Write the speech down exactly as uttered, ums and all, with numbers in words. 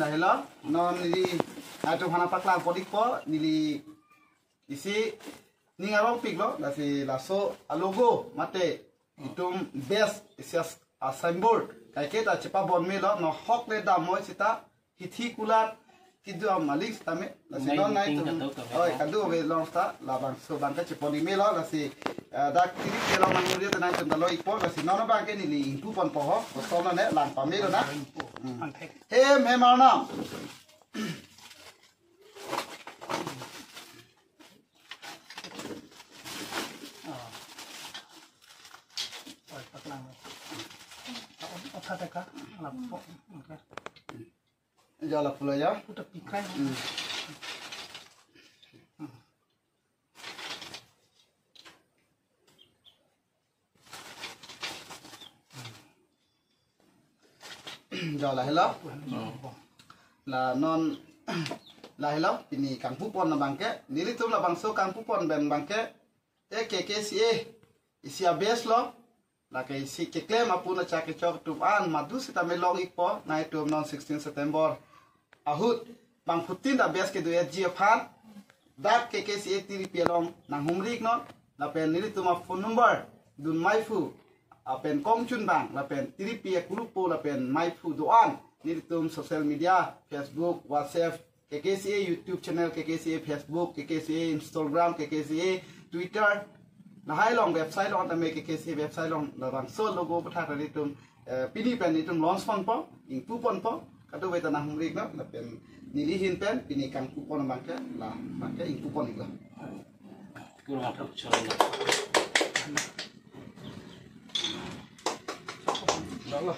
Lahelo, non neli atum aphan nangpaklang pon-ikpo, neli isi ning arongpiklo, lasi laso a-logo mate itum best isias a-signboard kaike ta chepabon melo, no hok le dam moi sita hithi kulat kidu amaling sitame, lasi Nai non nai meeting tum kadokave oi lo. Kadokave along sita labangso abangke chepon-ik melo, lasi, eh, dak tiripi along nang uri tenang tum dalo ikpo, lasi non abangke neli ingpuponpo ho, kosonlo ne lang pamelo na. Hmm. Hem hem arnam. Oi, paklang. Otha teka, lapo. Okay. Jala pulo ya. Puta pikrai. Hmm. Jala helo. La non lahelo pini kangpupon abangke. Nelitum labangso kangpupon pen abangke, eh, K K C A isi a-best lo. Lake isi keklem apun achak kechok atum an madu sitame long-ikpo, nai tum non sixteen September ahut bangphutin a-best kedo-etji aphan dak K K C A tiripi along nanghumri-iknon, lapen nelitum a-phone number dun maiphu, lapen kongchunbang, lapen tiripi akulupo, lapen maiphu do-an nelitum social media, Facebook, WhatsApp, K K C A YouTube channel, K K C A Facebook, K K C A Instagram, K K C A Twitter. Lahai along website along tame K K C A website along labangso logo aputhak nelitum, eh, pini pen nelitum launch ponpo, ingpuponpo, kadokave ta nanghumri-iknon, lapen neli ahin pen pini kangpupon abangke, la abangke ingpupon-iklo. Kurang atur chorong. Jala.